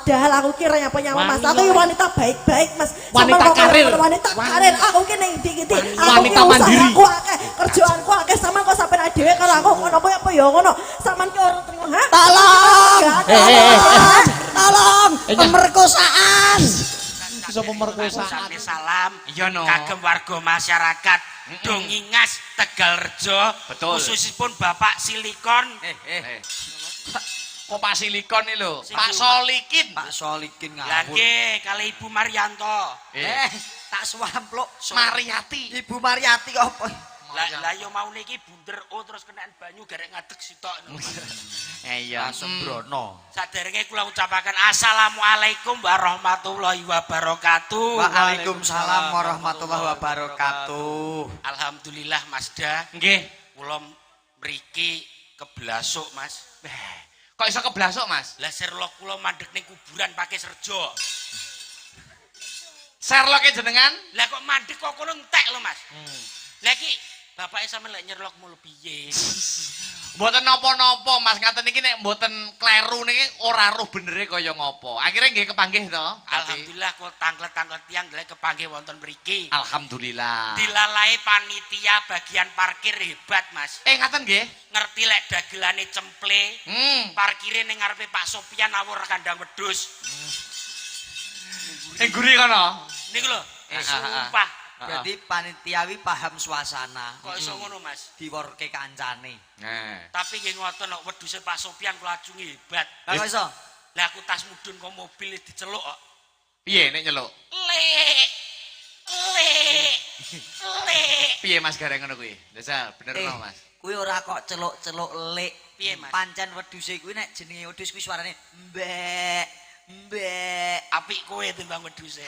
Padahal aku ki ora nyapa-nyapa, Mas. Wani Aku ki kok. wanita baik-baik, Mas. Wanita Sampeyan kok karir. Wanita karir. Aku ki ning ndi-ndi. Aku Wanita ki mandiri. usahaku akeh, kerjaanku akeh. Sampeyan kok sampeyan dhewe karo aku ngono kuwi apa ya ngono. Sampeyan ki ora trimo, ha? Tolong! Gak Eh, eh, eh, eh. Tolong! Eh, Pemerkosaan! Bisa pemerkosaan. Ucapne salam Iya, no. kagem warga masyarakat Dongingas Tegalrejo, Betul. khususipun Bapak Silikon. Eh. Kok Pak Silikon iki lho? Pak Solikin. Pak Solikin Lah ngawur. nggih kali Ibu Marianto. Eh, Tak swampluk. Mariati. Ibu Mariati kok apa? Lah lah yo mau niki bunder o terus kenaan banyu garek ngadeg sitok. Eh iya. Sembrono. Saderenge kula ucapaken assalamualaikum warahmatullahi wabarakatuh. Waalaikumsalam warahmatullahi wabarakatuh. Alhamdulillah, Mas Da, Nggih. Kula mriki keblasuk, Mas. Kok iso keblasuk, Mas? Lah share loc kula mandek ning kuburan pakai serjo. Share loc-e jenengan? Lah kok mandek kok kono entek lho, Mas. Lah iki bapake sampean lek nyerlok mulu piye? Mboten napa-napa, Mas. Ngaten iki nek mboten kleru niki ora roh benere kaya ngopo. Akhirnya nggih kepanggih to. Alhamdulillah kula tanglet-tanglet tiyang lek kepanggih wonten mriki. Alhamdulillah. Dilalae panitia bagian parkir hebat, Mas. Eh, ngaten nggih. Ngerti lek dagelane cemple, parkire ning ngarepe Pak Sopian awur kandang wedhus. Ing guri kono. Niku lho, Eh, sumpah. Berarti panitia wi paham suasana. Kok iso ngono, Mas? Diworke kancane. Nah. Tapi nggih ngoten kok wedhuse Pak Sopian kula acungi hebat. Lah kok iso? Lah aku tas mudhun kok mobil diceluk kok. Piye nek nyeluk? Lek. Lek. Lek. Piye Mas Gareng ngono kuwi? Jajal, bener Eh, no, Mas? kuwi ora kok celuk-celuk lek. Piye, Mas? Pancen wedhuse kuwi nek jenenge wedhus kuwi suarane mbek mbek. Apik kowe timbang wedhuse.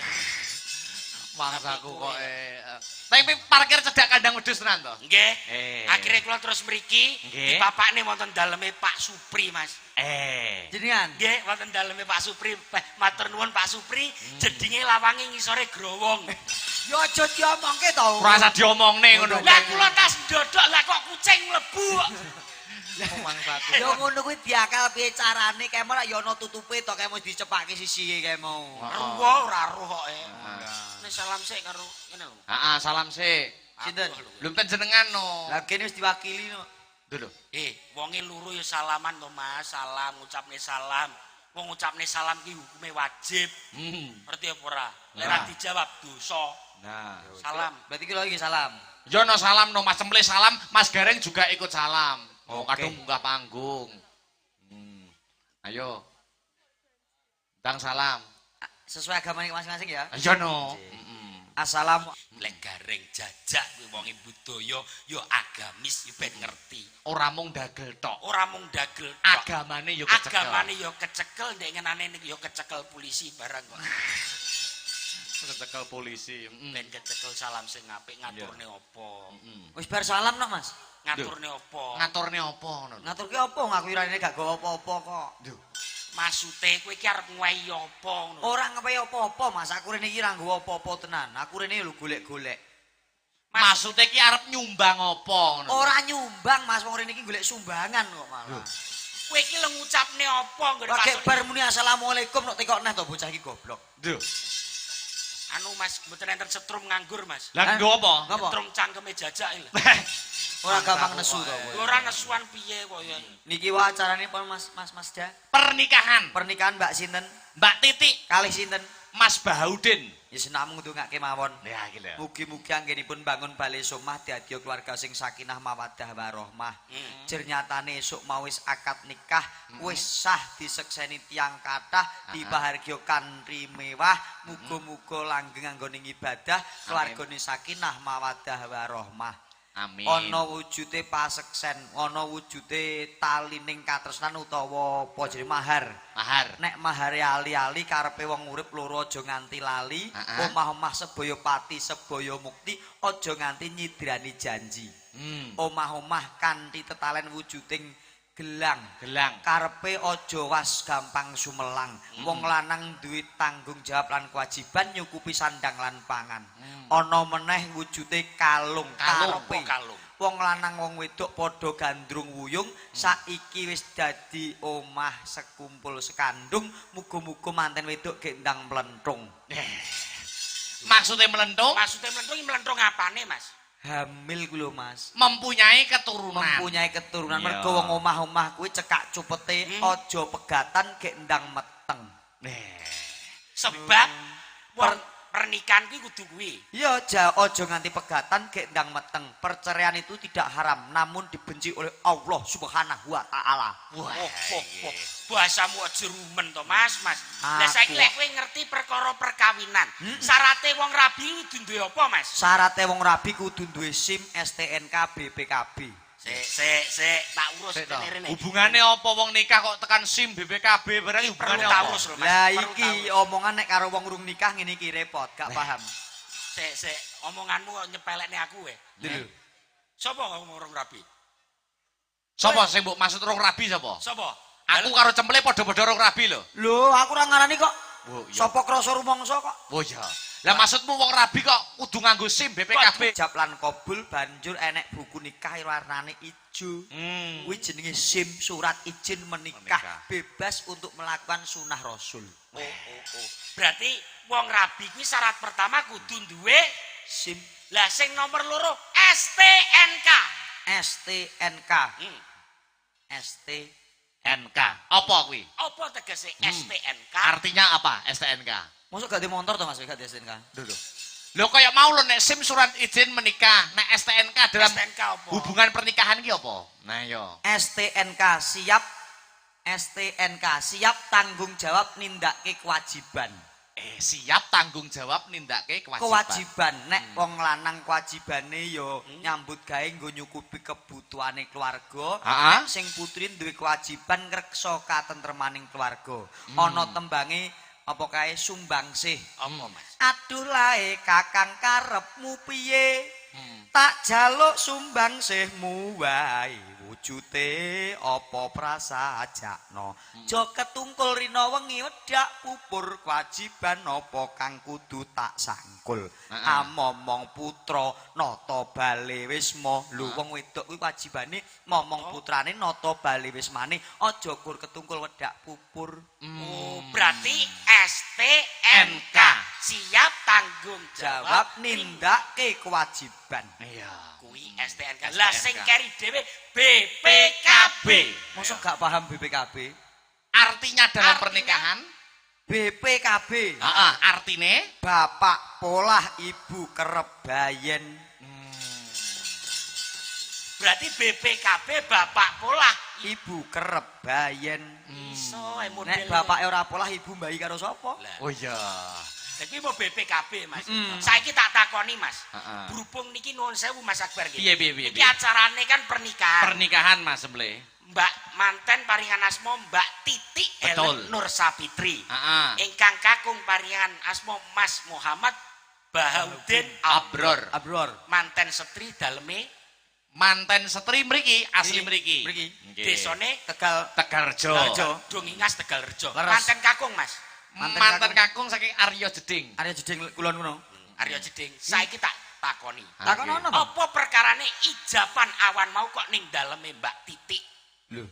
Mangsaku kok eh. Tapi parkir cedak kandang wedhus tenan to? Nggih. Eh. Akhirnya kula terus mriki dipapakne wonten daleme Pak Supri, Mas. Eh. Jenengan. Nggih, wonten daleme Pak Supri. Matur nuwun, Pak Supri, jedinge lawange ngisore growong. Ya aja diomongke to. Ora usah diomongne ngono. Lah kula tas ndodok, lah kok kucing mlebu kok. Mangsaku. Ya ngono kuwi diakal piye carane kae mau ya ana tutupe to, kae mau dicepake sisihe kae mau. Ruwo ora roh kok. Eh. Nek salam sik karo ngene lho. Heeh, salam sik. Sinten? Belum jenengan no. Lah kene wis diwakili no. Lho. Eh, wonge loro ya salaman to, Mas. Salam, ngucapne salam. Wong ngucapne salam ki hukume wajib. Ngerti apa ora? Lek ora Nah. dijawab dosa. Nah. Salam. Berarti ki lho iki salam. Yo no salam no, Mas Cemple salam, Mas Gareng juga ikut salam. Oh, Oke. kadung munggah panggung. Ayo. Tang salam. Sesuai agamane masing-masing ya. Ayo no. Assalamu Lek Gareng jajak kuwi wonge budaya ya agamis ya ben ngerti. Ora mung dagel tok. Ora mung dagel tok. Agamane yo kecekel. Agamane ya kecekel, ndek ngenane niku ya kecekel polisi barang kok. Kecekel polisi. Ben kecekel salam sing apik, ngaturne apa? Wis bar salam no, Mas. Ngaturne apa? Ngaturne apa ngono lho? Ngaturke apa ngaku irane gak gawa apa-apa kok. Maksude kowe iki arep nguwehi apa ngono? Ora ngewehi apa-apa, Mas. Aku rene iki ora nggawa apa-apa tenan. Aku rene lho golek-golek. Maksude iki arep nyumbang apa ngono? Ora nyumbang, Mas. Wong rene iki golek sumbangan kok malah. Kowe iki lho ngucapne apa nggone Lagi Pak bar muni assalamualaikum nok tekok neh to bocah iki goblok. Lho. Anu, Mas, mboten enten setrum nganggur, Mas. Lah nggo apa? Ngapa? Setrum cangkeme jajak iki lho. Ora gampang nesu to kowe. Ora nesuan piye kok ya. Niki wae acarane pun Mas Mas Mas Da. Pernikahan Pernikahan Mbak sinten? Mbak Titik Kalih sinten? Mas Bahaudin. Ya senamung ndongake mawon. Ya iki lho. Mugi-mugi anggenipun bangun bale somah dadi keluarga sing sakinah mawaddah warahmah. Jer nyatane esuk mau wis akad nikah, wis sah disekseni tiyang kathah, dibahargya kanthi mewah. Muga-muga langgeng anggone ibadah, keluargane sakinah mawaddah warahmah. Amin. Ana wujude paseksen, ana wujude talining katresnan utawa apa jenenge mahar. Mahar. Nek mahare ali-ali karepe wong urip loro aja nganti lali, omah-omah sebaya pati sebaya mukti aja nganti nyidrani janji. Omah-omah kanthi tetalen wujuding gelang. Gelang. Karepe aja was gampang sumelang. Wong lanang duwe tanggung jawab lan kewajiban nyukupi sandang lan pangan. Ana meneh wujude kalung. Kalung. Karepe Apa kalung? Wong lanang wong wedok padha gandrung wuyung, saiki wis dadi omah sekumpul sekandung, muga-muga manten wedok gek ndang mlentung. Maksudnya melentung? Maksudnya melentung melentung apane, Mas? Hamil kuwi lho, Mas. Mempunyai keturunan. Mempunyai keturunan. Iya. Mergo wong omah-omah kuwi cekak cupete aja pegatan gek ndang meteng. Sebab wong pernikahan kuwi kudu kuwi. Iya, aja nganti pegatan gek ndang meteng. Perceraian itu tidak haram, namun dibenci oleh Allah Subhanahu wa taala. Wah. Oh, oh, oh. Bahasamu aja rumen to, Mas, Mas. Lah saiki lek kowe ngerti perkara perkawinan, syarate wong rabi kudu duwe apa, Mas? Syarate wong rabi kudu duwe SIM, STNK, BPKB. Sik, sik, sik, tak urus Sik to. rene. Hubungane apa wong nikah kok tekan SIM BPKB barang Perlu hubungane tak apa? urus lho, Mas. Lah Perlu iki tak urus. omongan nek karo wong urung nikah ngene iki repot, gak paham. Sik, sik, omonganmu kok nyepelekne aku we. Lho. Sopo ngomong urung rabi? Sapa sing mbok maksud rong rabi sapa? Sopo? Aku karo cemple padha-padha rong rabi lho. Lho, aku ora ngarani kok. Oh, iya. Sopo krasa rumangsa kok? Oh iya. Lah maksudmu wong rabi kok kudu nganggo SIM BPKB? Ijab lan kabul banjur enek buku nikah warnane ijo. Kuwi jenenge SIM, surat izin menikah, Menikah. bebas untuk melakukan sunah Rasul. Oh, oh, oh. Berarti wong rabi kuwi syarat pertama kudu duwe SIM. Lah sing nomor loro STNK. STNK. STNK. Apa kuwi? Apa tegese STNK? Artinya apa STNK? Mosok gak di motor to Mas, gak di STNK? Lho. Lho kaya mau lho nek SIM surat izin menikah, nek STNK dalam STNK apa? hubungan pernikahan ki apa? Nah yo. STNK siap, STNK siap tanggung jawab nindakake kewajiban. Siap tanggung jawab nindakake kewajiban. Kewajiban nek wong lanang kewajibane ya nyambut gawe nggo nyukupi kebutuhane keluarga. Nek sing putri duwe kewajiban ngreksa katentremaning keluarga. Ana tembange apa kae sumbangsih. Apa, Mas? Aduh lae kakang karepmu piye? Tak jaluk sumbangsihmu wae wujute apa prasajakno. Jo ketungkul rina wengi wedak pupur kewajiban apa kang kudu tak sangkul. Amomong putra nata bale wisma. Lho wong wedok kuwi kewajibane momong putrane nata bale wismane, aja gur ketungkul wedak pupur. Oh, berarti STNK siap tanggung Jawab nindakake kewajiban. Iya. Kuwi STNK. Lah sing keri dhewe BPKB. Mosok gak paham BPKB? Artinya dalam Artinya? pernikahan? BPKB. Heeh, artine Bapak polah ibu kerep bayen. Berarti BPKB bapak polah. Ibu kerep bayen. Iso e model. Nek bapake ora polah ibu mbayi karo sapa? Lah, Oh iya. lha kuwi mau BPKB, Mas. Saiki tak takoni, Mas. Heeh. Berhubung niki nuwun sewu Mas Akbar nggih. Piye, piye, piye, Iki acarane kan pernikahan. Pernikahan Mas Semble. Mbak manten paringan asma Mbak Titik Betul. Helen Nur Sapitri. Heeh. Ingkang kakung paringan asma Mas Muhammad Bahaudin Abror. Abror. Manten setri daleme Manten setri mriki, asli mriki. Mriki. Nggih. desane Tegal Tegalrejo. Tegalrejo. Dongingas Tegalrejo. Leres. Manten kakung, Mas. Manten Manten kakung saking Arya Jeding. Arya Jeding kulon kono. Arya Jeding. Saiki tak takoni. Takon ono to? Apa perkarane ijaban awan mau kok ning daleme Mbak Titik? Lho.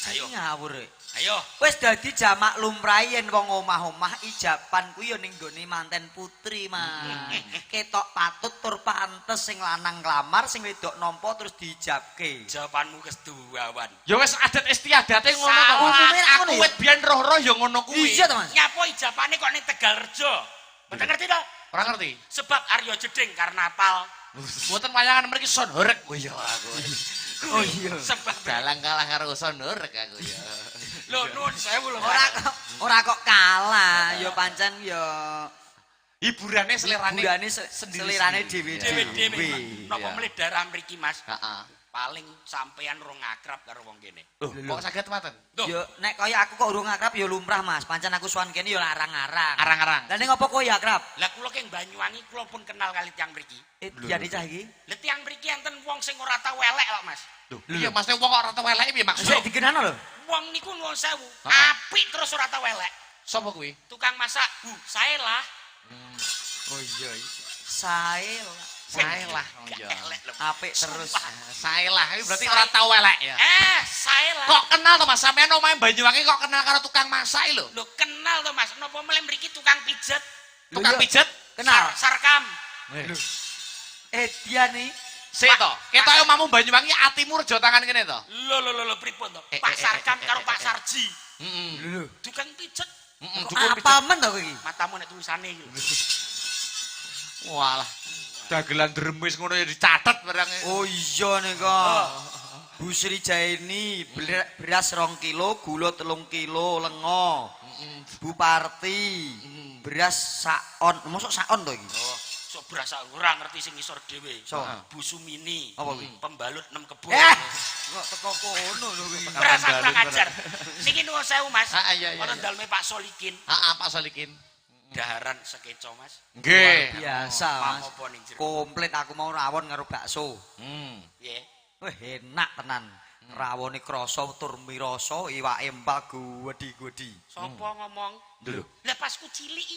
Ayo. Ngawur e. Ayo. Wis dadi jamak lumrahe yen wong omah-omah ijaban kuwi ya ning nggone manten putri, Mas. Ketok patut tur pantes sing lanang nglamar, sing wedok nampa terus diijabke. Jawabanmu keduawan. Ya wis adat istiadate ngono to. Umume ra Aku ngono ya? wit biyen roh-roh ya ngono kuwi. Iya to, Mas. Nyapa ijabane kok ning Tegalrejo? Mboten ngerti to? Ora ngerti. Sebab Arya Jeding karnaval. Mboten wayangan mriki son horeg. Oh iya aku. Oh iya. Sebab Dalang kalah karo son horeg aku ya. lho nuwun sewu lho. Ora kok kalah, ya pancen ya Hiburane selerane. hiburane sendiri-sendiri. selerane dhewe-dhewe. Dhewe-dhewe. Napa Iya. mlih daerah mriki, Mas? Heeh. Paling sampean rong akrab karo wong kene. Loh, kok saged mboten? Loh. Ya nek kaya aku kok urung akrab ya lumrah, Mas. Pancen aku sowan kene ya arang-arang. Arang-arang. Lah ning apa kowe ya akrab? Lah kula keng Banyuwangi kula pun kenal kali tiyang mriki. Ya cah iki. Lah tiyang mriki enten wong sing ora tau elek kok, Mas. Loh, iya maksudnya wong kok ora tau elek piye maksudnya? Sik dikenano lho. Wong niku nuwun sewu, Heeh. apik terus ora tau elek. Sapa kuwi? Tukang masak, Bu, sae lah. Oh iya. Sae lah. Sae lah. Iya. Apik terus. Sae lah iki berarti ora tau elek ya. Sae lah. Kok kenal to Mas sampean omahe Banyuwangi kok kenal karo tukang masak lho? Lho kenal to Mas, napa meleh mriki tukang pijet? Tukang pijet? Kenal. Sarkam. Dia nih. Sik to. Ketoke omahmu Banyuwangi atimu rejo tangan kene to. Lho lho lho pripun to? Pak Sarkam karo Pak Sarji. Heeh. Lho. Tukang pijet. Heeh, Apal men to kowe iki? Matamu nek tulisane iki lho. Walah. Dagelan dremis ngono ya dicatet barang. Oh iya nika. Bu Sri Jaini beras 2 kilo, gula 3 kilo, lenga. Bu Parti beras sak on. Mosok sak on to iki? Oh, sok beras sak ora ngerti sing ngisor dhewe. Bu Sumini. Apa kuwi? Pembalut 6 kebun. Kok teko kono lho kuwi. Beras sak kurang ajar. Niki nuwun sewu Mas. Iya iya. Wonten daleme Pak Solikin. Heeh, Pak Solikin. Daharan sekeco Mas. Nggih. Biasa Mas. Komplit aku mau rawon karo bakso. Nggih. Wah enak tenan. Rawone krasa tur mirasa, iwake empal gedhi-gedhi. Sopo ngomong? Lho. Lah pas ku cilik.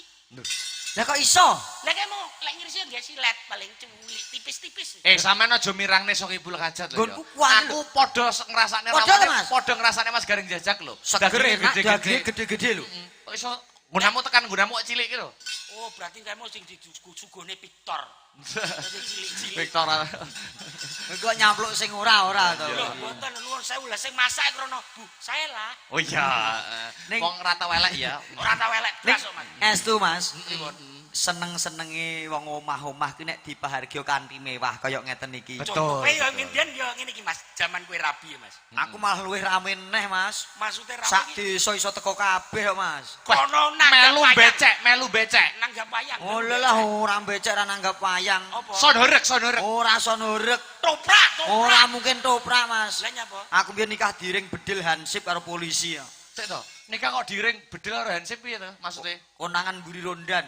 Lah kok iso? Lah kemo lek ngirisi nggih silet paling cuwilik tipis-tipis. Sampean aja mirangne Sohibul Hajat lho. Aku padha ngrasakne rawone, padha ngrasakne Mas Gareng jajak lho. Seger enak, daginge gede-gede lho. Kok iso nggunamu tekan nggunamu kok cilik iki lho. Oh, berarti kamu sing disugone Victor. Dadi cilik-cilik. Victor. Kok nyampluk sing ora-ora to. Lho, mboten nuwun sewu lah sing masak krono Bu. Sae lah. Oh iya. Wong ora tau elek ya. Ora tau elek blas kok, Mas. Estu, Mas. Seneng-senenge wong omah-omah ki nek dipahargya kanthi mewah kaya ngeten iki. Betul. Kowe yo ngendian yo ngene iki, Mas. Jaman kowe rabi ya, Mas. Aku malah luwih rame neh, Mas. Maksude rame Sak desa iso teko kabeh kok, Mas. Kono nanggap melu becek, melu becek. Nanggap wayang. Oh lah ora becek ora nanggap wayang. Sonorek, sonorek. Ora sonorek. Toprak, toprak. Ora mungkin toprak, Mas. Lah nyapa? Aku biyen nikah diring bedil hansip karo polisi ya. Sik to. Nikah kok diring bedil karo hansip piye to maksude? Konangan mburi rondan.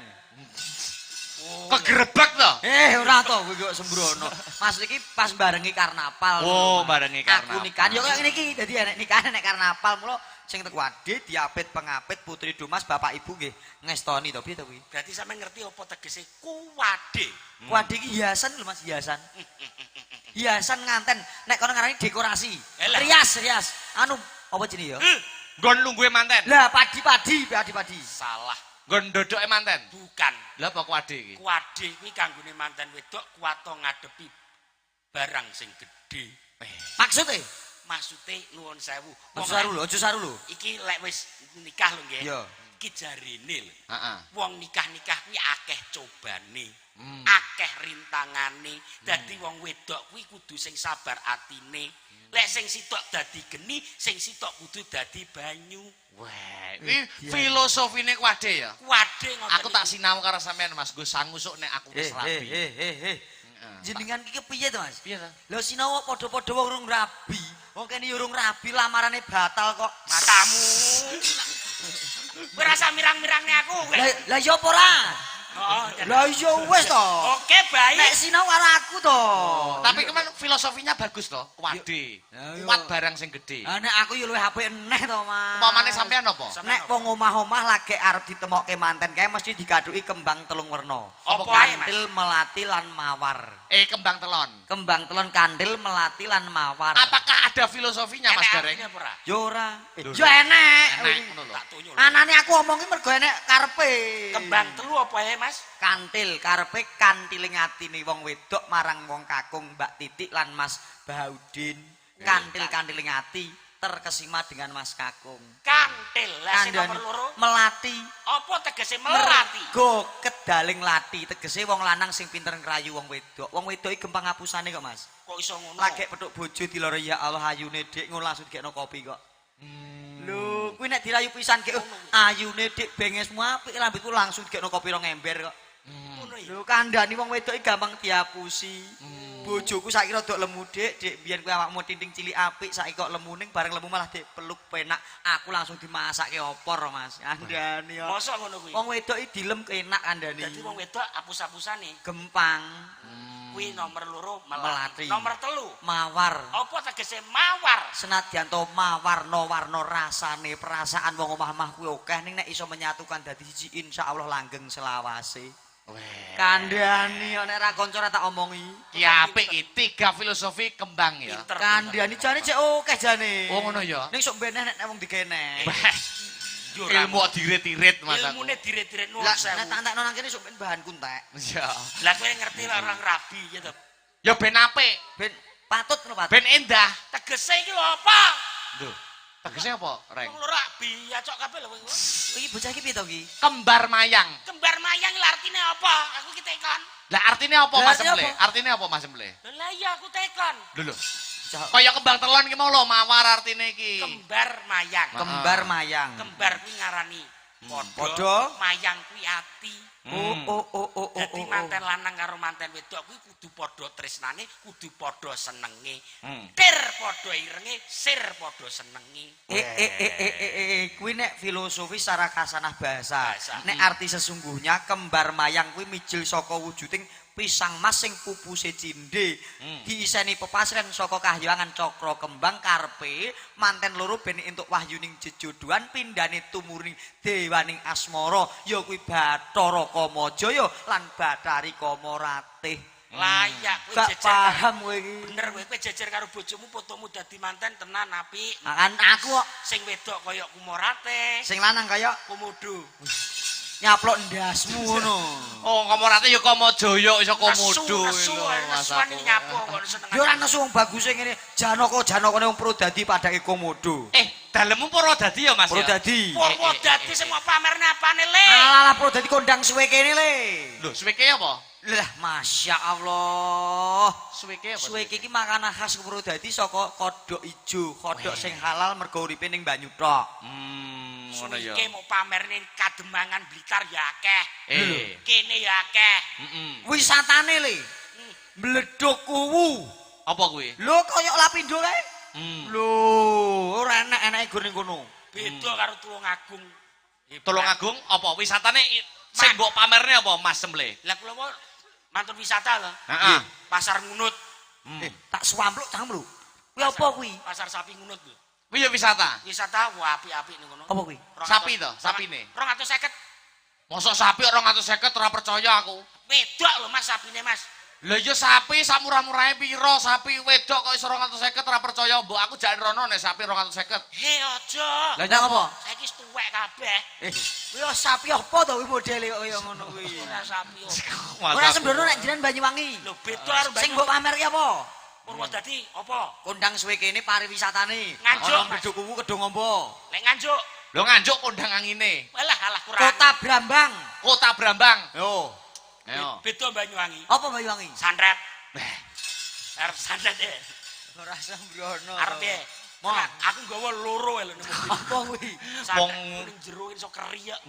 Kegerebek to? Ora to kowe kok sembrono. Mas iki pas barengi karnaval. Oh, barengi karnaval. Aku nikahan yo kaya ngene iki, dadi enek nikahan enek karnaval mula sing teko ade diapit pengapit putri Dumas bapak ibu nggih ngestoni to piye to kuwi. Berarti sampean ngerti apa tegese kuwade? Kuwade iki hiasan lho Mas, hiasan. Hiasan nganten nek kono ngarani dekorasi. Rias, rias. Anu apa jenenge ya? Nggon lungguhe manten. Lah padi-padi, padi-padi. Salah. Nggon dodoke manten? Bukan. Lah apa kuwade iki? Kuwade kuwi kanggone manten wedok kuwato ngadepi barang sing gedhe. Maksude? Maksude nuwun sewu. Aja saru lho, aja saru lho. Iki lek wis nikah lho nggih. Iya. Iki jarine lho. Heeh. Wong nikah-nikah kuwi akeh cobane, akeh rintangane. Dadi wong wedok kuwi kudu sing sabar atine. Lek sing sitok dadi geni, sing sitok kudu dadi banyu. Wah, iki filosofine kuwade ya. Kuwade ngoten. Aku tak sinau karo sampean Mas, nggo sangusuk nek aku wis rabi. Jenengan iki kepiye to, Mas? Piye to? Lho sinau padha-padha wong urung rabi. Wong kene yo urung rabi, lamarane batal kok. Matamu. Kowe rasa mirang-mirangne aku kowe. Lah iya apa ora? Heeh. Lah iya wis to. Oke, baik. Nek sinau karo aku to. Tapi kemen filosofinya bagus to, kuwade. Kuat barang sing gedhe. Lah nek aku yo luwih apik neh to, Mas. Upamane sampean apa? Nek wong omah-omah lagi arep ditemokke manten kae mesti digathuki kembang telung werna. Apa ae, Mas? Kantil, melati lan mawar. Kembang telon. Kembang telon, kantil, melati lan mawar. Apakah ada filosofinya Mas Gareng? Yo ora. Yo enek. Anane aku omongi mergo enek karepe. Kembang telu apa ae, Mas? Kantil karepe kantiling atine wong wedok marang wong kakung Mbak Titik lan Mas Baudin. Kantil kantiling ati terkesima dengan Mas Kakung. Kantil lah sing nomor loro melati. Apa tegese melati? Mergo kedaling lati tegese wong lanang sing pinter ngrayu wong wedok. Wong wedok iki gampang ngapusane kok, Mas. Kok iso ngono? Lagek petuk bojo diloro ya Allah ayune Dik ngono langsung dikekno kopi kok. Lho, kuwi nek dirayu pisan gek ayune Dik bengesmu apik lambetku langsung dikekno kopi rong ember kok. Lho kandhani wong wedok iki gampang diapusi. Bojoku saiki rada lemu Dik, Dik biyen kuwi awakmu tinting cilik apik saiki kok lemu ning bareng lemu malah Dik peluk penak. Aku langsung dimasake opor, Mas. Kandhani yo. Mosok ngono kuwi. Wong wedok iki dilem enak kandhani. Dadi wong wedok apus-apusane gempang. Kuwi nomor loro melati. Nomor telu mawar. Apa tegese mawar? Senadyan to mawarna-warna rasane perasaan wong omah-omah kuwi akeh ning nek iso menyatukan dadi siji insyaallah langgeng selawase. Weh. Kandhani nek ra kanca ora tak omongi. Ki apik iki tiga filosofi kembang ya. Pinter. Kandhani jane cek okeh jane. Oh, ngono ya? Ning sok beneh nek wong digene. Weh, Yo, ora. ilmu kok dirit-irit Mas aku. Ilmune dirit-irit nuwun Lah sewu. nek tak entekno nang kene sok ben bahanku entek. Iya. Lah kowe ngerti lah orang rabi ya to. Ya ben apik, Ben patut ngono patut. ben endah. Tegese iki lho apa? Lho, tegese apa, Reng? Wong loro rabi ya cok kabeh lho kowe. Iki bocah iki piye to iki? Kembar mayang. Kembar mayang lha artine apa? Aku ki tekon. Lah artine apa Lah, Mas artine Emle? apa? Artine apa Mas Emle? Lah iya aku tekon. Lho lho. Bocah Kaya kembang telon ki mau lho mawar artine iki. Kembar mayang. kembar mayang. Kembar kuwi ngarani padha. Padha. Mayang kuwi ati. Oh oh oh oh oh. Dadi oh, oh. manten lanang karo manten wedok kuwi kudu padha tresnane, kudu padha senenge. Hmm. Tir padha irenge, sir padha senenge. Eh eh eh eh eh eh kuwi nek filosofi secara kasanah bahasa. Bahasa. Nek arti sesungguhnya kembar mayang kuwi mijil saka wujuding pisang mas sing pupuse cindhe. Diiseni pepasren saka kahyangan cakra kembang karepe manten loro ben entuk wahyuning jejodohan pindhane tumuring dewaning asmara ya kuwi Bathara Kamajaya lan Bathari Kamaratih. Layak kowe Gak jejer. paham kowe iki. Bener kowe kowe jejer karo bojomu fotomu dadi manten tenan apik. Kan aku kok Sing wedok kaya Kumorate, sing lanang kaya Komodo. nyaplok ndasmu ngono. Oh, Komorate ya Kamajaya iso komodo Nesu, lho, Mas nesuan aku. nyapu kok seneng. Ya ora nesu wong baguse ngene. Janaka-janakane wong Prodadi padake komodo. Eh, dalemmu Purwodadi ya Mas ya? Prodadi. Purwodadi sing mau pamerne apane le? Alah Prodadi kondang suwe kene le. Lho, suweke apa? Lah Masya Allah. Suweke apa? Suweke iki makanan khas Purwodadi saka kodhok ijo, kodhok sing halal mergo uripe ning banyu tok. Ngono ya. Suwike mau pamerne Kademangan Blitar ya akeh. Eh. Kene ya akeh. Heeh. Wisatane le. Bledok kuwu. Apa kuwi? Lho koyo Lapindo kae. Lho, ora enak-enake gur ning kono. Beda karo Tulungagung. Hebat. Tulungagung apa wisatane sing mbok pamerne apa Mas Semble? Lah kula mau mantun wisata lho. Heeh. Pasar Ngunut. Eh, tak swampluk cangkem lho. Kuwi apa kuwi? Pasar sapi Ngunut lho. Kuwi ya wisata. Wisata wah apik-apik ning kono. Apa kuwi? Sapi to, sapine. 250. Mosok sapi 250 ora percaya aku. Wedok lho Mas sapine Mas. Lah iya sapi sak murah-murahe piro sapi wedok kok iso 250 ora percaya mbok aku jane rono nek sapi 250. He aja. Lah Lah apa? Saiki wis tuwek kabeh. Eh, kuwi sapi apa to kuwi modele kok kaya ngono kuwi. Ora sapi. Mas Ora aku. sembrono nek jenengan Banyuwangi. Lho beda karo Sing mbok pamer ki apa? Purwodadi apa? Kondang suwe kene pariwisatane. Nganjuk, Ana Mas. Bledok Kuwu Kedung Ombo. Lek Nganjuk. Lho Nganjuk kondang angine. Alah alah kurang. Kota Brambang. Kota Brambang. Yo. Ayo. Beda Banyuwangi. Apa Banyuwangi? Santet. Arep santet e. Ora sembrono. Arep e. Mo. Aku nggawa loro lho ning mobil. Apa kuwi? Santet Wong- ning jero iso keri kok.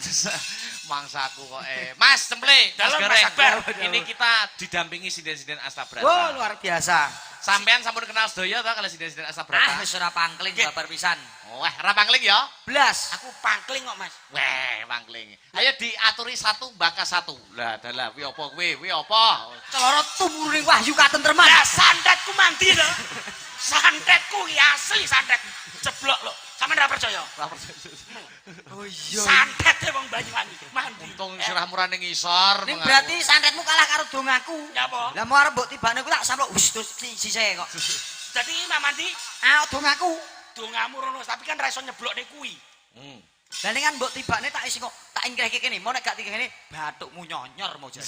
Mangsaku kok eh. Mas Cemple, Mas Dalem, Mas Gareng. Akbar. Ini kita didampingi sinden-sinden Astabrata. Wah, luar biasa. Sampean sampun kenal sedaya ta kalau sinden-sinden Astabrata? Ah, wis ora pangkling Nggih. babar pisan. Wah, ora pangling ya? Blas. Aku pangkling kok Mas. Weh, pangling. Ayo diaturi satu baka satu. Lah, dalah kuwi apa kuwi? Kuwi apa? Celana tumuruning wahyu katentreman. Lah santetku mandi lho. Santetku iki asli santet. Ceblok lho. Sampeyan ora percaya? Ora percaya. Oh iya. Santete wong Banyuwangi mandi. Untung sirah murah ning ngisor. Ning mengaku. berarti santetmu kalah karo dongaku. Ya apa? Lah mau arep mbok tibane kuwi tak samplok wis terus sisih kok. Dadi Imam mandi Ah, dongaku. dongamu rono tapi kan ra iso nyeblokne kuwi. Lah ning kan mbok tibane tak isi kok tak ingkrehke kene. Mau nek gak kene bathukmu nyonyor mau jan.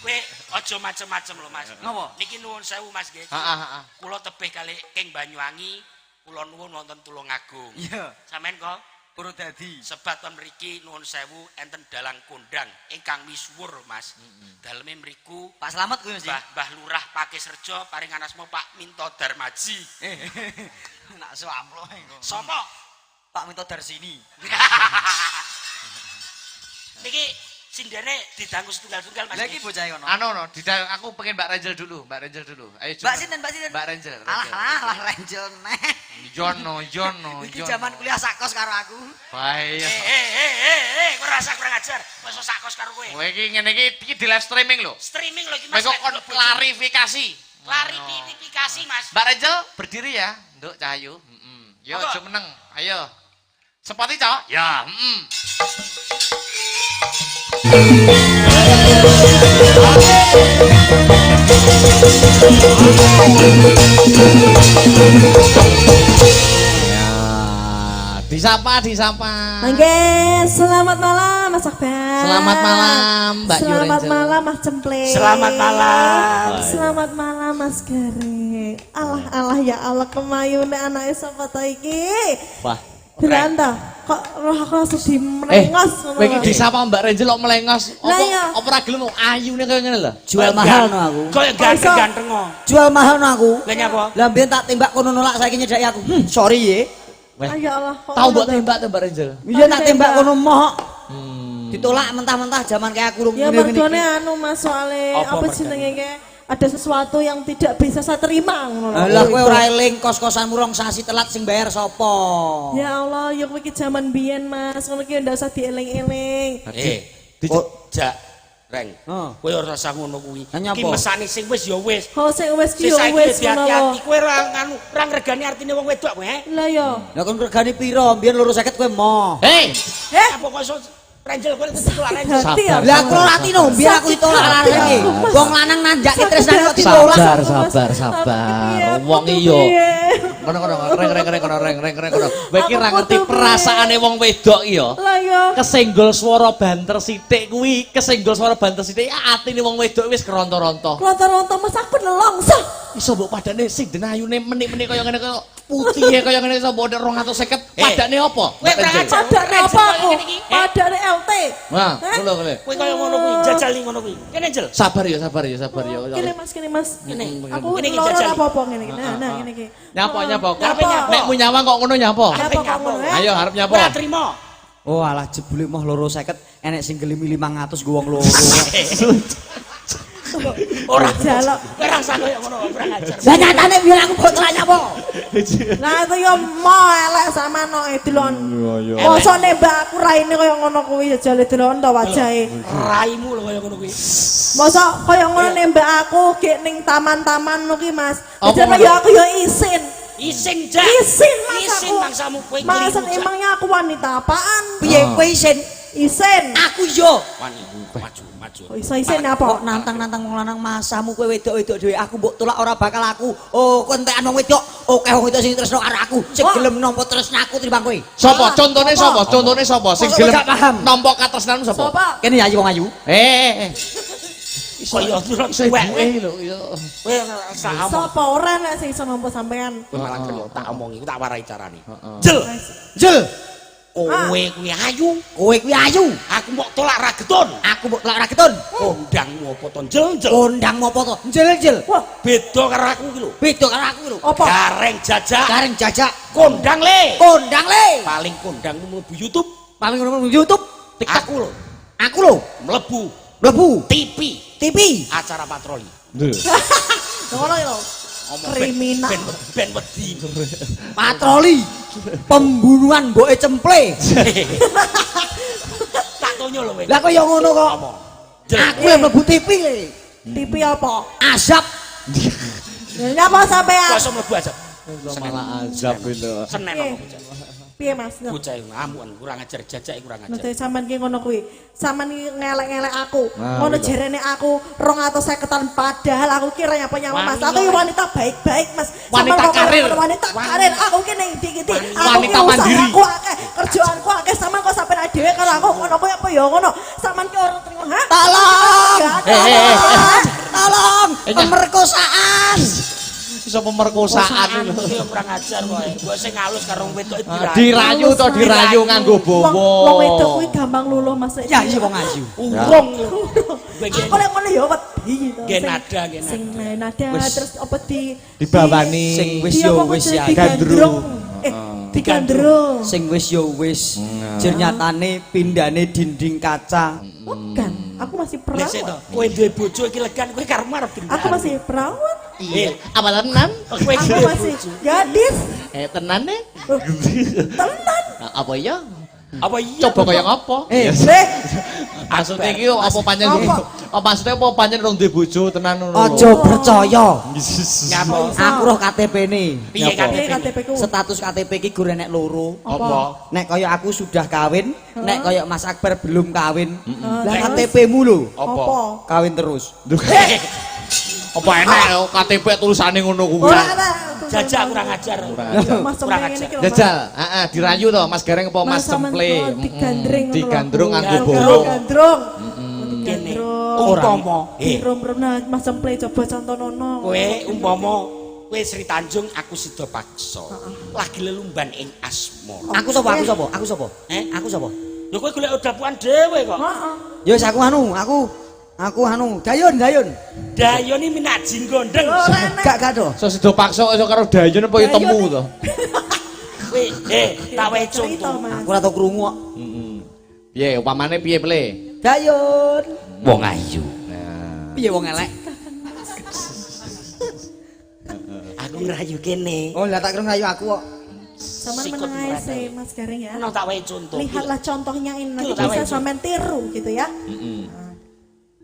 Kowe aja macem-macem lho Mas. Napa? Niki nuwun sewu Mas nggih. Heeh, heeh. Kula tebih kali King Banyuwangi, kula nuwun wonten Tulungagung. Iya, Sampeyan kok Purwodadi. sebat ten mriki nuwun sewu enten dalang kondang ingkang misuwur Mas. Daleme mriku Pak Slamet kuwi mesti. Mbah Mbah Lurah Pakisrejo paringan asma Pak Minto Darmaji. Eh, nak swamplok engko. Sopo? Pak Minto Darsini. Niki sindene didangku setunggal-tunggal Mas. Lah iki bocah kono. Anu no, aku pengen Mbak Renjel dulu, Mbak Renjel dulu. Ayo Mbak sinten, Mbak sinten? Mbak Renjel. Alah, alah, alah Renjel neh. Jono, Jono, Iki jaman kuliah sakos karo aku. Bae. Eh eh eh eh eh kowe rasa kurang ajar. Wis sak kos karo kowe. Kowe iki ngene iki iki di live streaming lho. Streaming lho iki Kowe Mas. kok kon klarifikasi. Klarifikasi Mas. Mbak Renjel berdiri ya, Nduk Cahayu. Heeh. Yo Apa? aja meneng. Ayo. Sepati, Cok? Ya, heeh. Ya, disapa, disapa. Oke, selamat malam Mas Akbar. Selamat malam, Mbak Selamat Yurenjel. malam Mas Cemple. Selamat malam. Selamat malam Mas Gareng. Alah alah ya Allah kemayune anake sapa ta iki? Wah. Beran ta? Kok roh aku langsung dimerengos ngono. Kowe iki disapa Mbak Renjel kok melengos. Lah Apa iya. apa ora gelem ayune kaya ngene lho. Jual mahal no aku. Kaya ganteng-ganteng kok. Jual mahal no aku. Lah nyapa? Lah mbiyen tak tembak kono nolak saiki nyedaki aku. Sorry ye. Weh. Ah, ya Allah. Kok Tau mbok ngono ta? tembak to Mbak Renjel? Iya tak tembak kono moh. Ditolak mentah-mentah jaman kayak aku rung Ya ngene-ngene mergone iki. anu Mas soale Apa apa mergane? jenenge ke ada sesuatu yang tidak bisa saya terima ngono lho. Lah kowe ora eling kos-kosanmu rong sasi telat sing bayar sapa? Ya Allah, ya kowe iki jaman biyen Mas, ngono ki ndak usah dieling-eling. Jak Reng. Heeh. Kowe ora usah ngono kuwi. Lah nyapa? Ki mesane sing wis ya wis. Kok sing wis ki Sing ya saiki wis ngono lho. hati-hati kowe ora nganu, ora ngregani artine wong wedok kowe. Lah ya. Lah kon regane pira? Mbiyen 250 kowe moh. Hei, Eh, Apa kok iso Renjel kowe ditolak Renjel. hati ya. Lah aku ora tino, mbiyen aku ditolak Sakit lanange. aku, Mas. Wong lanang nanjake Sakit tresnane kok hati. ditolak. Sabar, Mas. sabar, Aku sabar. piye, aku Wong kudu iya. piye? Kono kono reng reng reng kono reng reng reng kono. Kowe iki Aku ora ngerti kudu piye? perasaane wong wedok iki ya. Lah ya. Kesenggol swara banter sithik kuwi, kesenggol swara banter sithik atine wong wedok wis keronto-ronto. Ronto-ronto Mas aku nelongso. Iso mbok padane sing denayune menik-menik kaya ngene kaya putihe kaya ngene iso mbok 250 padane apa? Kowe ora ngajar. Padane apa aku? Ngene iki, eh? Padane LT. Nah, Hah? ngono ngene. Kowe kaya ngono kuwi, jajal ngono kuwi. Kene Jel. Sabar ya, sabar ya, sabar ya. Kene Mas, kene Mas. Kene. Aku Kene iki loro jajal. ora apa-apa ngene iki. Nah, nah ngene iki. Nyapa nyapa. Nyapa, nyapa. Nek mu nyawang kok ngono nyapa? Nyapa kok ngono? eh? Ayo arep nyapa? Ora trimo. Oh alah jebule moh 250 enek sing gelimi 500 nggo wong loro. Ora Jaluk. Kowe ora usah kaya ngono, ora ngajar. Lah nyatane biyen aku mbok tolak nyapa? Lah itu yo mo elek sama no delon. Mosok nembak aku raine kaya ngono kuwi jajale delon to wajahe. Raimu lho kaya ngono kuwi. Mosok kaya ngono nembak aku gek ning taman-taman ngono ki Mas. Apa Jajal ngono? ya aku yo isin. Isin jak. Isin Mas Isin aku. bangsamu kowe Mas keliru, Jak. emangnya aku wanita apaan? Piye kowe isin? Isin. Aku yo. Wani, maju, maju. Kok iso isin apa? Kok nantang-nantang wong lanang masamu kowe wedok-wedok dhewe aku mbok tolak ora bakal aku. Oh, kowe entekan wong wedok. Oke wong wedok sing tresno karo aku, sing Wah. gelem nampa tresnaku timbang kowe. Sapa? Contone sapa? Contone sapa? Sing Mosok gelem gak paham? nampa katresnanmu sapa? Sapa? Kene ayu wong ayu. Eh. Iso ya Iso tuwek. ibuke lho iso. Kowe ora omong. Sapa ora nek sing iso nampa sampean? Kowe malah kena tak omongi, tak warai carane. Jel, Jel, kowe kuwi ayu, kowe kuwi ayu. aku mbok tolak ra getun. Aku mbok tolak ra getun. Kondangmu apa to jel jel? Kondangmu apa to? Jel-jel. Wah, Beda karo aku ki lho. Beda karo aku lho. apa? Gareng jajak, Gareng jajak. kondang le. Kondang le. Paling kondangmu mlebu YouTube, Paling ngono YouTube, TikTok. aku lho Aku lho mlebu mlebu TV TV. acara patroli. Ngono lho. Ngomong ben- Kriminal. Ben wedi. Patroli pembunuhan mboke cemple. Tak tonyo lho kowe. Lah kok ya ngono kok. Ngomong. Jel. Aku yang mlebu TV le. TV apa? Azab. Nyapa sampean? Kok iso mlebu aja? Malah azab itu. Senen apa bocah? Piye Mas? Bocah iku ngamukan kurang ajar, jajak kurang ajar. Nanti sampean ki ngono kuwi. Sampean ki ngelek-ngelek aku. Nah, Ngono gitu. jerene aku 250-an padahal aku ki ora nyapa-nyapa Mas. Wanita. Aku ki wanita baik-baik Mas. Sampean Wanita kok kaya karir. ngono, Wanita karir. Aku ki ning ndi-ndi. Aku ki Wanita mandiri. usahaku akeh, kerjaanku akeh sampean kok sampean dhewe karo aku ngono kuwi apa ya ngono. Sampean ki ora trimo, ha? Tolong. Gak Eh, eh, eh. Tolong, Eh, pemerkosaan. Iso pemerkosaan lho. Kuwi kurang ajar kowe. Mbok sing halus karo wong wedok Ah, Dirayu to dirayu nganggo Wong bowo. wong wedok kuwi gampang luluh Mas. Ya iya wong ayu. Urung lho. Kowe iki Aku lek ngono ya wedi to. Nggih Sing- nada, nggih nada. Sing nada terus apa di Dibawani. Sing wis di yo apa wis kuwi ya. digandrung. Eh, digandrung. Sing wis yo wis. Jer nyatane pindane dinding kaca. Bukan, aku masih Lha sik to, perawan. kowe duwe bojo iki legan kowe karepmu arep dendam. Aku masih perawan. Iya. Apa tenan? Kowe Aku duwe masih bojo. gadis. Eh tenan nih. Loh, Tenan. Apa iya? Apa iya? Coba kaya ngopo? Eh, Eh, Maksudnya iki apa pancen apa maksudnya apa pancen rong duwe bojo tenan ngono lho. Aja percaya. Nyapa? Aku roh KTP-ne. Piye Nyapa? Piye KTP? KTP ku? Status KTP iki gur enek loro. Apa? Nek kaya aku sudah kawin, nek kaya Mas Akbar belum kawin. Lah Terus? KTP-mu lho, Apa? Apa? kawin terus. Apa enek KTP tulisane ngono kuwi. Ora ora. Jajak kurang ajar. Mas Kurang Cemple ajar. ngene iki lho, Mas. Jajal, heeh dirayu to Mas Gareng apa Mas sampean Cemple? kok digandreng ngono lho. Digandrung nganggo Gandrung, bowo. Gandrung. Kene. Digandrung. Umpama, eh, Rum-rum nah Mas Cemple coba contonono. kowe umpama kowe Sri Tanjung aku sida paksa. Lagi lelumban ing asmara. Aku sapa? Aku sapa? Aku sapa? Eh? Aku sapa? Lho kowe golek dapukan dhewe kok. Heeh. Ya wis aku anu, aku anu, Dayun, Dayun. Dayone minak jinggondeng. Ora enek. Gak gak to. So sida paksa iso karo Dayun apa ya Dayun temu iki. to? Kowe tak wae Cerita, contoh. Mas. Aku ora tau krungu kok. Heeh. Piye upamane piye ple? Dayun. Wong ayu. Nah. Piye wong elek? Aku ngrayu kene. Oh, lah tak kira ngrayu aku kok. Sampean Sikut meneng ae murah sih Mas Gareng ya. Ono tak wae contoh. Lihatlah contohnya ini nanti Iki lho, tak bisa wae sampean tiru gitu ya. Heeh.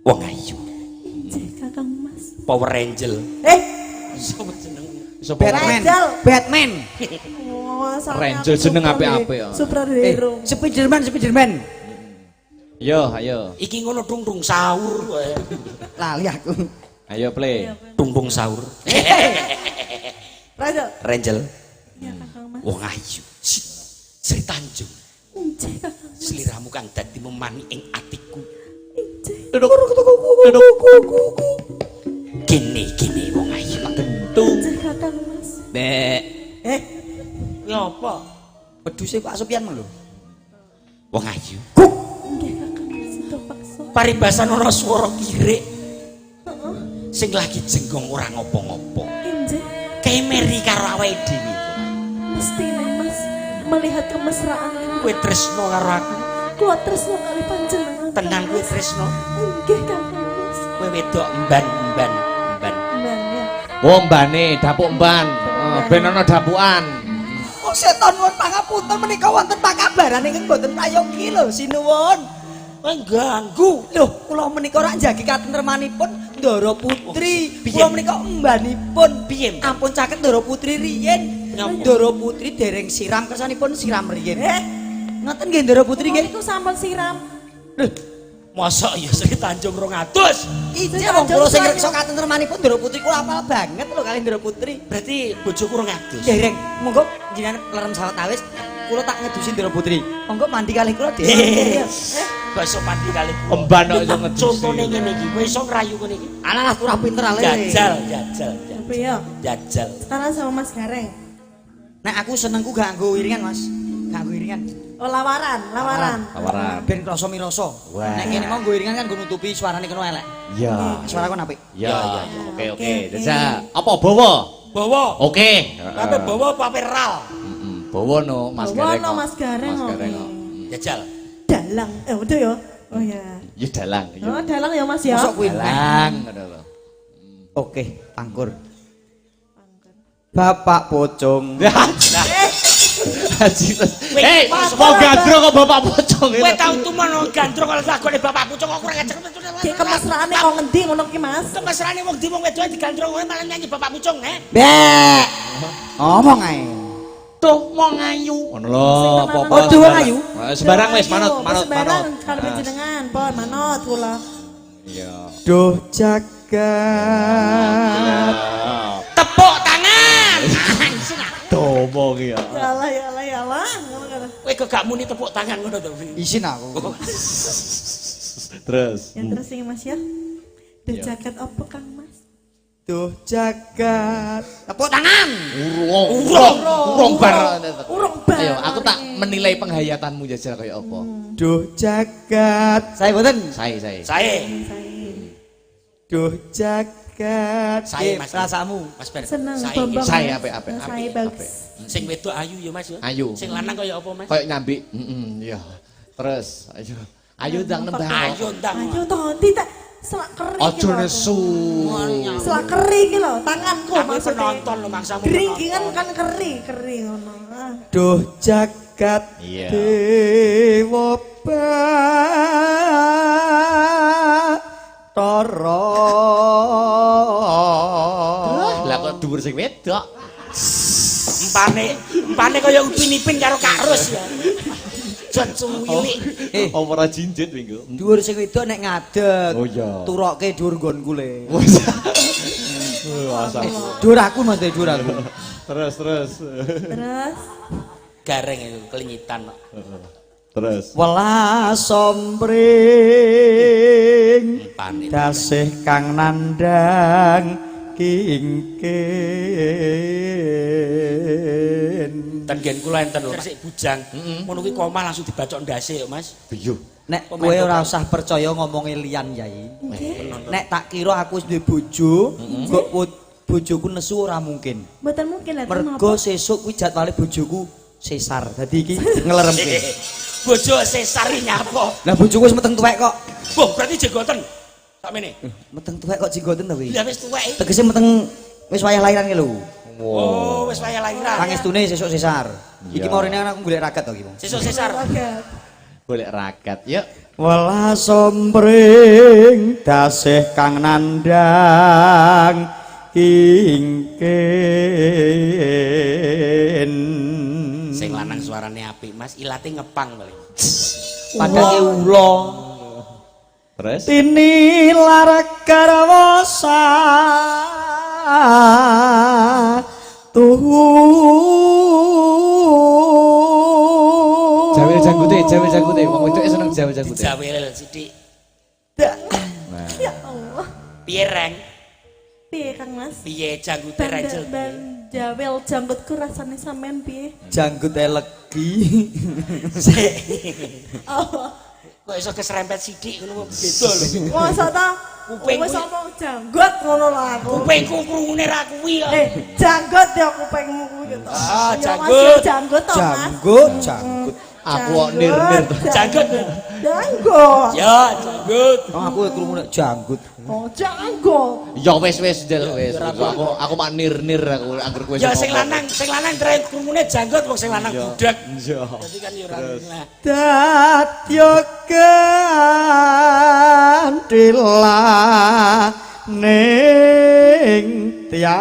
Wong ayu. Injih Kakang Mas. Power Angel. Eh, Sopo jenengmu? Iso apa? Batman. Rajal. Batman. Oh, sampean Ranger aku jeneng super apik-apik ya. Eh, Superhero. Spiderman, Spiderman. Yo, ayo. Iki ngono tungtung sahur kowe. Lali aku. Ayo ple. Tungtung sahur. Raja. Rangel. Iya Kakang Mas. Wong ayu. Sri Tanjung. Injih Kakang Mas. Sliramu kang dadi memani ing atiku. Injih. Duduk. Duduk. Kene kene wong ayu. Injih Kakang Mas. Bek. Eh, Ya apa? Wedhuse Pak Sopian mah lho. Wong ayu. nggih Kakang Mas itu paksa. Paribasan ana swara kirik. Sing lagi jenggong ora ngopo-ngopo. Injih. Kemeri karo awake dhewe. Mestine Mas melihat kemesraan Kowe tresno karo aku. Kula tresno kali panjenengan. Tenan Kakang kowe Mas. tresno. Nggih Kakang Mas. Kowe wedok emban-emban emban. Mbak ya. Oh, mbane, dapuk mban. Eh, Ben ana dapukan. Oh setan nuwun pangapunten menika wonten pakabaran ingkang boten prayogi lho sinuwun. Kowe ganggu. Lho, kula menika ora njagi katentremanipun Ndara Putri. Oh, piye? Kula menika embanipun. Piye, Mbak? Ampun caket Ndara Putri riyin. Nyapa? Ndara Putri dereng siram kersanipun siram riyin. Eh, Ngoten nggih Ndara Putri nggih. niku sampun siram. Lho, Mosok ya Sri Tanjung 200. ije wong kula sing ngreksa katentremanipun Ndara Putri kula apal banget lho kali Ndara Putri. Berarti bojoku 200. Dereng, monggo jenengan lerem sawetawis kula tak ngedusi Ndara Putri. Monggo mandi kalih kula dhewe. Eh, kok iso mandi kali kula. Emban kok iso ngedusi. Contone ngene iki, kowe iso ngrayu ngene iki. Alah turah pinter ale. Jajal, jajal, jajal. Apa ya? Jajal. Sekarang sama Mas Gareng. Nek aku senengku gak nganggo iringan, Mas. Gak nganggo iringan. Oh, lawaran, lawaran. Tawaran. Ben krasa mirasa. Wah. Nek kene mau nggo iringan kan nggo nutupi suarane kena elek. Iya. Suaraku apik. Iya, iya, iya. Oke, oke. Oke, oke. Jajal. Apa bawa? Bawa. Oke. Ape bawa apa ape ral? Heeh. Bawa no Mas Bawa Gareng. no, kok. Mas Gareng, Mas Gareng. oke. kok. Jajal. Dalang. Eh, udah ya. Oh ya. Ya dalang. Ya. Oh, dalang ya Mas ya. Mosok kuwi. Dalang ngono lho. Oke, pangkur. Bapak pocong. Haji. Hei, mau gandrung kok bapak pocong Kowe tau tumono gandrung kalau lagone bapak pocong kok kurang ajar. Ki kemesraane kok ngendi ngono ki Mas? Kemesrane wong di wong wedok digandrung kowe malah nyanyi bapak pocong, eh? Bek. Ngomong ae. Tuh wong ayu. Ngono lho, apa-apa. Oh, tuh wong ayu. Eh, Sembarang wis manut, manut, Sembarang manut. karo panjenengan, pon manut kula. Iya. Duh jagat. Tepuk tangan. Domo ki ya. Ya Allah, ya Allah, ya Allah. Ngono kan. Kowe kok gak muni tepuk tangan ngono to. Isin aku. Terus. Ya terus sing Mas ya. Duh jagat opo Kang Mas? Duh jagat. Tepuk tangan. Urung, urung, urung bar. Urung bar. Ayo, aku tak menilai penghayatanmu jajal kaya apa. Duh jagat. Saya boten. Sae, sae. Sae. Duh jagat. Sae, Piye Mas. Rasamu. Mas Ben. Seneng Sae. Bambang. Sae, Mas. apik, apik, Sae apik, bagus. Sing wedok ayu ya Mas ya. Ayu. Sing lanang kaya apa Mas? Kayak nyambi. Heeh, iya. Terus, ayo. Ayo ndang nembang. Ayo ndang. Ayo toh, tidak selak kering. Aja iki lho aku. nesu. Selak kering iki lho, tanganku Aku maksudnya. penonton lho maksamu. Geringgingan kan keri, keri ngono. Ah. Duh jagat Iya. dewa perkara. Lah kok dhuwur sing wedok. Empane, empane kaya Upin Ipin karo Kak Ros ya. Jan suwilik. Eh, Apa ora jinjit minggu? Dhuwur sing wedok nek ngadeg. Oh iya. Turoke dhuwur nggonku le. Wah, Dhuwur aku Mas, dhuwur aku. Terus terus. Terus Gareng itu kelinyitan kok. Terus. Welas sombring Empane. dasih kang nandhang kingkin. Ten gen kula enten lho, sik bujang. Ngono kuwi koma langsung dibacok ndase yo, Mas. Biyo. Nek kowe ora usah percaya ngomongi liyan, Yai. Nek tak kira aku wis duwe bojo, kok bojoku nesu ora mungkin. mboten mungkin lah Mergo sesuk kuwi jadwale bojoku sesar. Dadi iki ngleremke. Bojo sesar iki nyapa? Lah bojoku wis meteng tuwek kok. Boh, berarti jenggoten. Sakmene. Meteng tuwek kok jenggoten to kuwi. Lah wis tuwek. Tegese meteng wis wayah lahiran ki lho. Oh, wis wayah lahiran. Pangestune sesuk sesar. Iki Iya. mau rene aku golek ragat to iki, Bang. Sesuk sesar. Golek ragat. Yuk. Welas sombring dasih kang nandhang kingkin. Sing lanang suarane apik, Mas. Ilate ngepang paling. Padake ula. Terus. Tinilar garwa tuhu. Jawil janggute, jawil janggute. Wong wedoke seneng jawil janggute. Dijawil sithik. Ya Allah. Piye reng? Piye Kang Mas? Piye janggute Rachel? Ban jawel janggutku rasane sampean piye? Janggut elegi. Oh. Kok iso keserempet sithik ngono kok beda lho. Masa ta? Kuping Wis kuwi- ngomong janggut ngono lho aku. Kupingku krungune ra kuwi kok. Janggut ya kupingmu kuwi gitu. Ah, Ya, Mas, janggut. ya janggut to, Mas. Janggut, janggut. Aku kok nir-nir to. Janggut. Janggut. Ya, janggut. Oh, aku krungu nek janggut. Oh, janggut. Ya wis wis jel wis. Aku mak nir-nir aku angger kowe Ya sing lanang terakhir krungune janggut wong sing lanang budak. Iya. Dadi kan ya ora. Nah, Dadya kandila ning tias.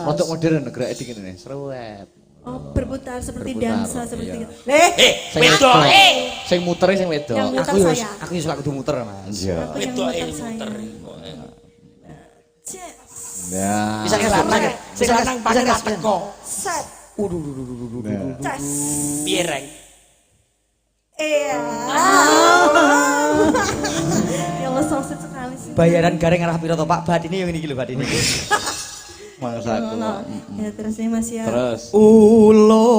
Rodok modern gerake dingin ini. Sruwet. Oh, berputar seperti Berputar, dansa seperti iya. itu. Eh, Eh, wedoke. Sing mutere sing wedok. Yang muter Aku yo saya. aku yo selak kudu muter, Mas. Iya. Aku yang Wedoke muter saya. muter. Ces. Ya. Bisa Sing lanang, sing lanang pakai ra teko. Set. Nah. Ces. Piye reng? Iya. Ya Allah, so sweet sekali sih. Bayaran gareng arah piro to, Pak? Batine yo ngene iki lho, batine. Mangsaku. Ya terus nih Mas ya. Terus.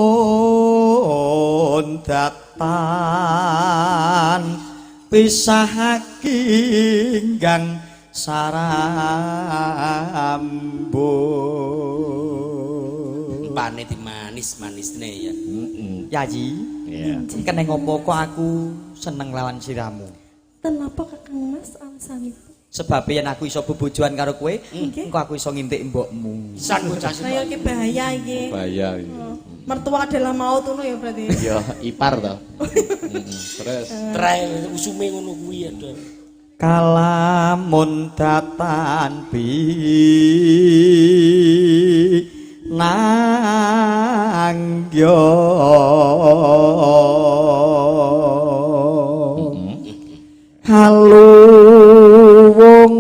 Ulun datan pisah kinggang sarambut. Empane dimanis-manisne ya. Yayi, Iya. kene ngopo kok aku seneng lawan siramu? Kenapa Kakang Mas alasanipun? Sebab yen aku iso bebojoan karo kowe, Nggih. engko aku iso ngintik mbokmu. Pisan bocah sing Nah, iki bahaya iki. Bahaya iki. Mertua adalah maut ngono ya berarti. Iya, ipar to. Terus. trae usume ngono kuwi ya, Dor. Kalamun datan bi nangyo haluwung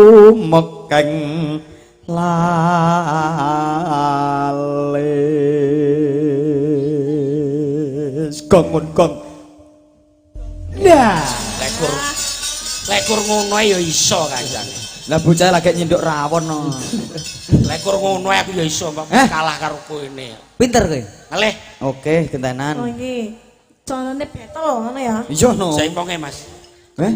tumekeng lalis gong mun gong. Nah, Lekur lekur ngono ae ya iso kancane. lah bocah lagi nyinduk rawon no. Lekur ngono ae aku ya iso Pak. Eh? Kalah karo kowe ne. Pinter kowe. Ngelih Oke, gentenan. Oh iki. Contohnya battle ngono ya. Iya no. jaiponge Mas. Eh?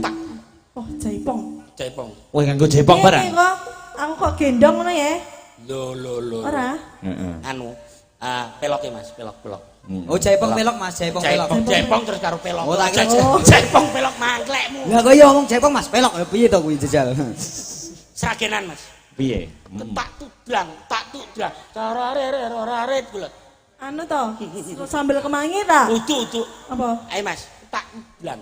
Oh, jaipong. Jaipong. Wah nganggo jepong Piye barang. iki kok aku kok gendong ngono ya? Lho lho lho. Ora. Heeh. Anu, peloke Mas, pelok-pelok. Oh, jaipong pelok Mas, jaipong pelok. Jaipong, jaipong terus karo pelok. Oh, tak kira- Jaipong pelok mangklekmu. Lah kok iya ngomong jaipong Mas, pelok ya piye to kuwi jajal? Sragenan Mas. Piye? Tak tudlang, tak tudlang. Tararereraret kula. Anu to, sambel kemangi ta? Udu udu. Apa? Ayo Mas, tak ulang.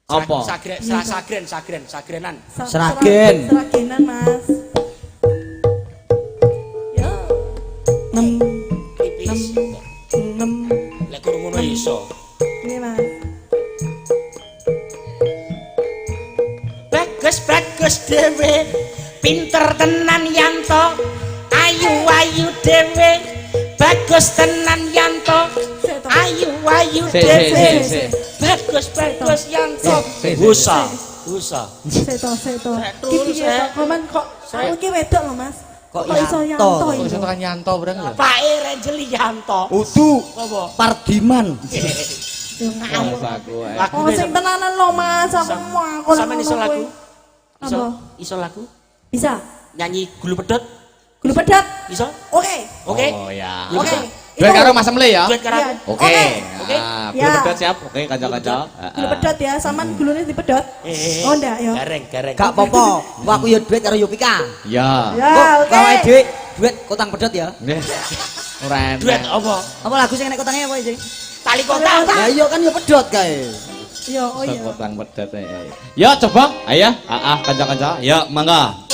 Apa? Sagren, sagren, sagren, sagrenan. Seragen. Seragenan, Mas. Yo. Tipis. Lek kurang ngono iso. Ini, Mas. Bagus-bagus dhewe, pinter tenan Yanto. Ayu-ayu dhewe, bagus tenan Yanto. Ayu-ayu Sik, sik, dhewe. sik, sik. Bagus-bagus Yanto. Sik, sik, Usa, usa. Seto, seto. Ki piye to? Koman kok aku ki wedok lho, Mas. Kok iso Yanto? Yanto Kok iso iki? tekan Yanto bareng lho. Pake Renjeli Yanto. Udu Apa? Pardiman. Mangsaku. eh. Oh, sing tenanan lho, Mas. Aku mau aku Sampeyan iso ngono lagu? kuwi. Iso, Apa? iso lagu? Bisa. Nyanyi gulu pedot? Gulu pedot. Iso? Oke. Oke. Oh ya. Gulu Oke. pedot. Duet karo Mas Emle ya. Duet karo aku. Iya. Oke. Oke. Ah, Ya. Gulu pedot siap. Oke, kanca-kanca. Gulu pedot ya, sampean gulune dipedot. Eh, Oh, ndak ya. Gareng, gareng. Gak apa-apa. Wah, aku ya duet karo Yopika. Ya. Ya, Kok oke. awake dhewe duet kotang pedot ya. Nggih. Ora enak. Duet apa? Apa lagu sing nek kotangnya apa sih? Tali kota. Ya iya kan ya pedot kae. Yo, oh iya. Kotang pedot. Ya coba. Ayo, ah, kanca-kanca. Ya, mangga.